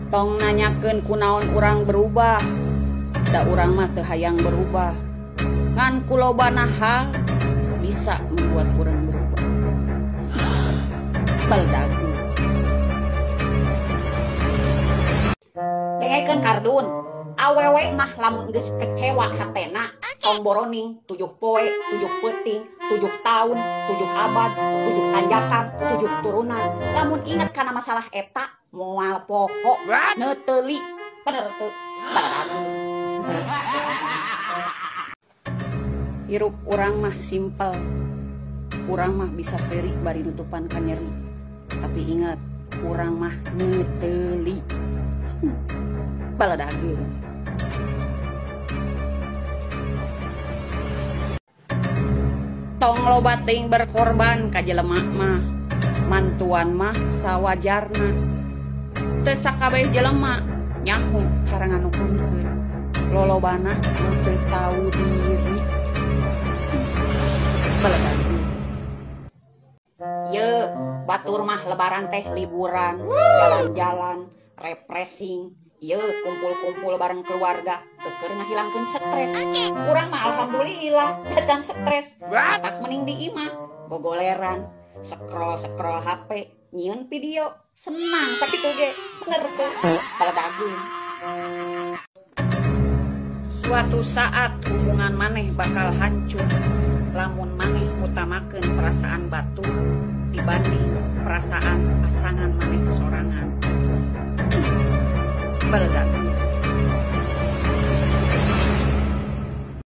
Tong nanyakeun kunaon urang berubah, da urang mah teu hayang berubah. Ngan kulobana hal bisa membuat urang berubah. Baldagu. Dengekeun kardun, awewe mah lamun geus kecewa hatena, tong boroning 7 poe, 7 peuting, 7 tahun, 7 abad, 7 tanjakan, 7 turunan. Lamun inget kana masalah eta, moal poho, neuteuli, bener teu? Baldagu. Hirup urang mah simpel. Urang mah bisa seuri bari nutupan ka nyeri. Tapi ingat, urang mah neuteuli. Baladageun. Tong loba teuing berkorban ka jelema mah. Mantuan mah sawajarna. Teu sakabeh jelema nyaho cara nganuhunkeun. Lolobana nu teu tau diri. Baladageun. Ye, batur mah lebaran teh liburan, jalan-jalan, refreshing. Ye, kumpul-kumpul bareng keluarga, keur ngahilangkeun stres. Urang mah alhamdulillah tacan stres. Tak mending di imah, gogoleran, scroll-scroll HP, nyieun video, senang sakitu ge. Bener teu? Baladageun. Suatu saat hubungan maneh bakal hancur lamun maneh utamakeun perasaan batur dibanding perasaan pasangan maneh sorangan. Baladageun.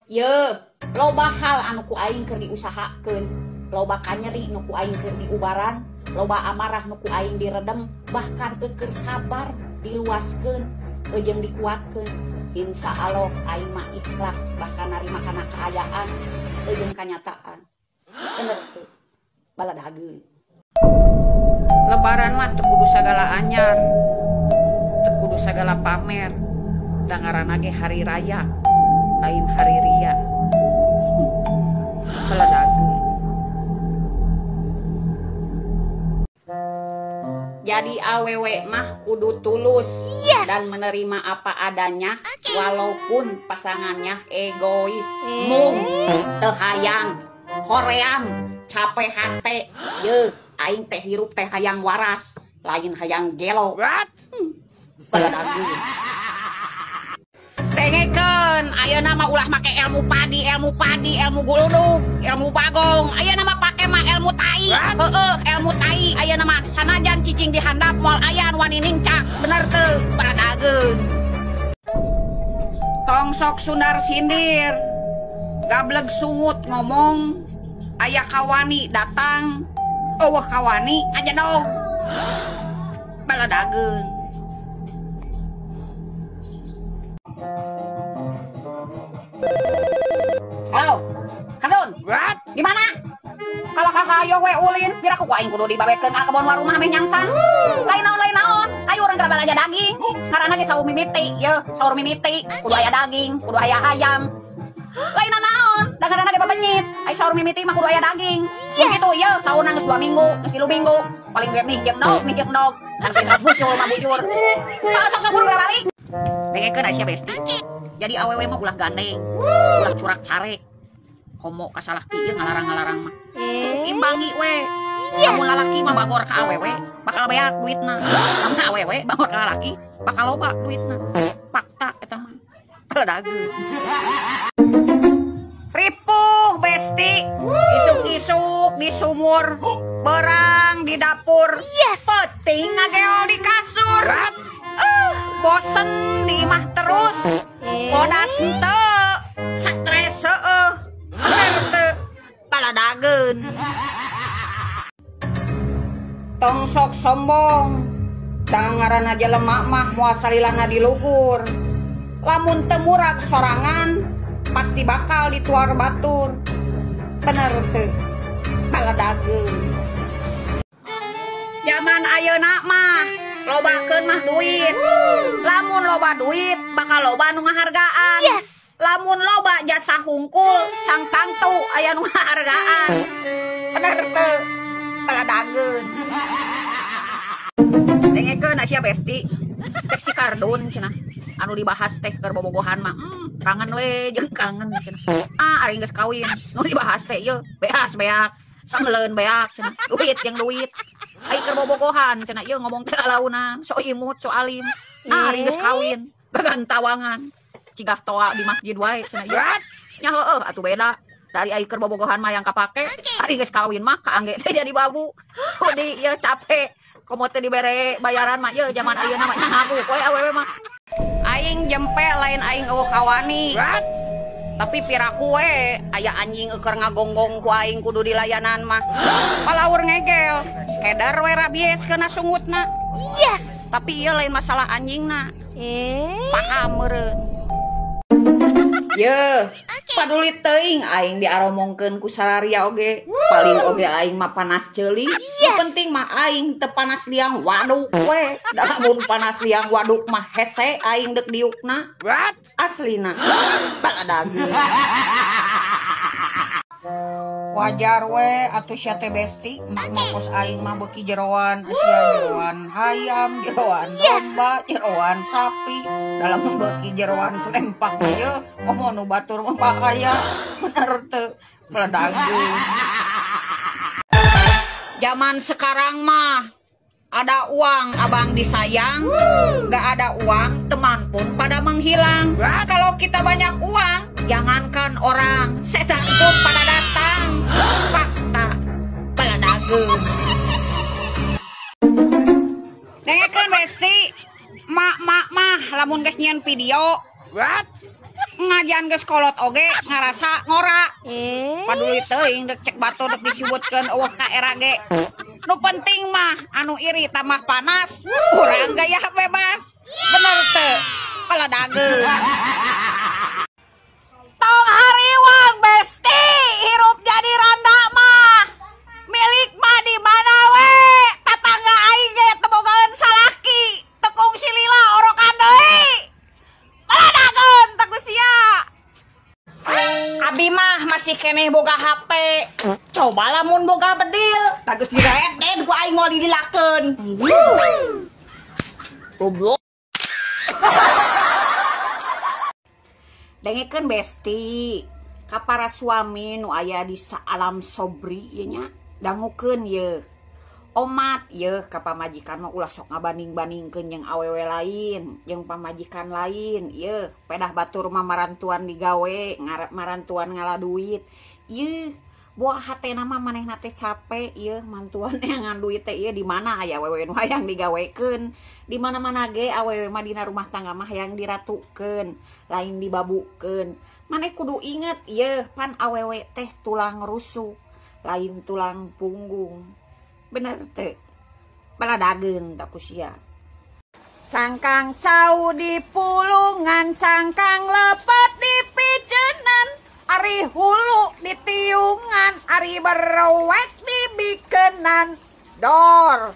Ye, loba hal anu ku aing keur diusahakeun, loba kanyeri nu ku aing keur diubaran, loba amarah nu ku aing diredem, bahkan keur sabar diluaskeun jeung dikuatkeun. Insya Allah aing mah ikhlas bahkan narima kana kaayaan jeung kanyataan. Bener teu? Baladageun. Lebaran mah teu kudu sagala anyar, teu kudu sagala pamer. Da ngaranna ge hari raya, lain hari ria. Baladageun. Jadi awewe mah kudu tulus dan menerima apa adanya walaupun pasangannya egois, mung, teu hayang, hoream, capek hate. Ye, aing teh hirup teh hayang waras, lain hayang gelo. Baladageun. Dengekeun, ayeuna mah ulah make ilmu padi, ilmu guludug, ilmu bagong. Ayeuna mah pake mah ilmu tai. Heueuh, ilmu tai. Ayeuna mah sanajan cicing di handap moal aya nu wani nincak. Bener teu? Baladageun. Tong sok sundar sindir. Gableg sungut ngomong, aya kawani datang, eueuh kawani aja dong. Baladageun. Halo, Kardun. Di mana? Kalau kakak ayo we ulin, kira ku aing kudu dibabekeun ka kebon warung mah meh nyangsang. Lain naon. Ayo urang geura balanja daging. Ngaranna ge saur mimiti, ye, saur mimiti, kudu aya daging, kudu aya ayam. Lain naon, da ngaranna ge babenyit. Ai saur mimiti mah kudu aya daging. Yes. Gitu ye, saurna geus 2 minggu, geus 3 minggu. Paling ge mih jeung ndog, mih jeung ndog. Kan ge busul mah bujur. Sok-sok buru balik. Dengekeun sia besti. Jadi awewe mah ulah gandeng, ulah curak carek. Homo ka salaki ieu ngalarang-ngalarang mah. Cukup imbangi we. Lamun lalaki mah bagor ka awewe, bakal beak duitna. Lamun awewe bagor ka lalaki, bakal loba duitna. Fakta eta mah. Baladageun. Ripuh besti, isuk-isuk di sumur, berang di dapur, peuting ngageol di kasur. Bosen di imah terus, bodas henteu, stres heueuh, bener teu? Baladageun. Tong sok sombong, da ngaranna jelema mah moal salilana di luhur. Lamun teu murag sorangan, pasti bakal dituar batur. Bener teu? Baladageun. Zaman ayeuna mah lobakeun mah duit. Lamun loba duit bakal loba nu ngahargaan. Lamun loba jasa hungkul cang tangtu aya nu ngahargaan. Bener teu? Baladageun. Dengekeun sia besti. Cek si Kardun cenah. Anu dibahas teh keur bobogohan mah, kangen we jeung kangen cenah. Ah, ari geus kawin, nu dibahas teh ieu beas beak, sangleun beak cenah, duit jeung duit. Ai keur bobogohan cenah ieu ngomong teh lalaunan, so imut, so alim. Nah, ari geus kawin, gagantawangan. Cigah toa di masjid wae cenah ieu. Nya heueuh atuh beda. Dari ai keur bobogohan mah yang kapake, ari geus kawin mah kaangge teh jadi babu. Sudi ieu capek. Komo teh dibere bayaran mah ieu zaman ayeuna mah ngaku we awewe mah. Aing jempe lain aing eueuh kawani. Tapi piraku we aya anjing eueur ngagonggong ku aing kudu dilayanan mah. Palaur ngegel, kedar we rabies kena sungutna. Yes. Tapi ieu lain masalah anjingna. Paham meureun. Yeuh, paduli teuing aing diaromongkeun ku sararia oge. Paling oge aing mah panas ceuli. Nu penting mah aing teu panas liang waduk we. Da lamun panas liang waduk mah hese aing deuk diukna. Aslina. Baladageun. Wajar we atuh sia teh besti, mak kos aing mah beuki jeroan, sia jeroan hayam, jeroan domba, jeroan sapi, dalam beuki jeroan selempak ieu, komo nu batur mah bahaya, bener teu beledageun. Zaman sekarang mah ada uang abang disayang, gak ada uang teman pun pada menghilang. Kalau kita banyak uang, jangankan orang, setan pun pada datang. Fakta baladageun. Dengekeun besti, mak mah lamun geus nyieun video, ngajian geus kolot oge ngarasa ngora. Paduli teuing deuk cek batur deuk disebutkeun eueuh ka era ge. Nu penting mah anu iri tambah panas, urang gaya bebas. Bener teu? Baladageun. Tong hariwang besti, hirup jadi randa mah. Milik mah di mana we? Tatangga aing ge teu bogaeun salaki, teu kungsi lila orokan deui. Baladageun teh ku sia. Abi mah masih keneh boga HP. Coba lamun boga bedil, bagus direden ku aing moal didilakeun. Goblok. Dengekeun besti, ka para suami nu aya di saalam sobri ieu nya, dangukeun yeuh. Omat yeuh ka pamajikan mah ulah sok ngabanding-bandingkeun jeung awewe lain, jeung pamajikan lain yeuh, pedah batur mah marantuan digawe, ngarep marantuan ngala duit. Yeuh, buah hatena mah manehna teh capek yeuh, mantuan neangan duit teh ieu di mana aya awewe nu hayang digawekeun. Di mana-mana ge awewe mah dina rumah tangga mah hayang diratukeun, lain dibabukeun. Maneh kudu inget yeuh, pan awewe teh tulang rusuk, lain tulang punggung. Bener teu? Baladageun tak ku sia. Cangkang cau di pulungan, cangkang lepet di picenan, ari hulu di tiungan, ari berowek di bikenan. Dor.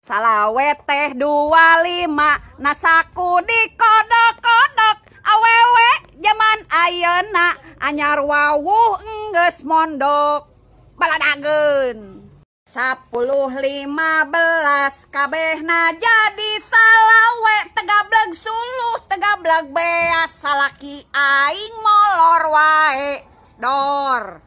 Salawe teh 25, nasaku di kodok-kodok, awewe jaman ayeuna anyar wawuh enggeus mondok. Baladageun. 10, 15 kabehna jadi salawe, tegableg suluh tegableg beas, salaki aing molor wae. Dor.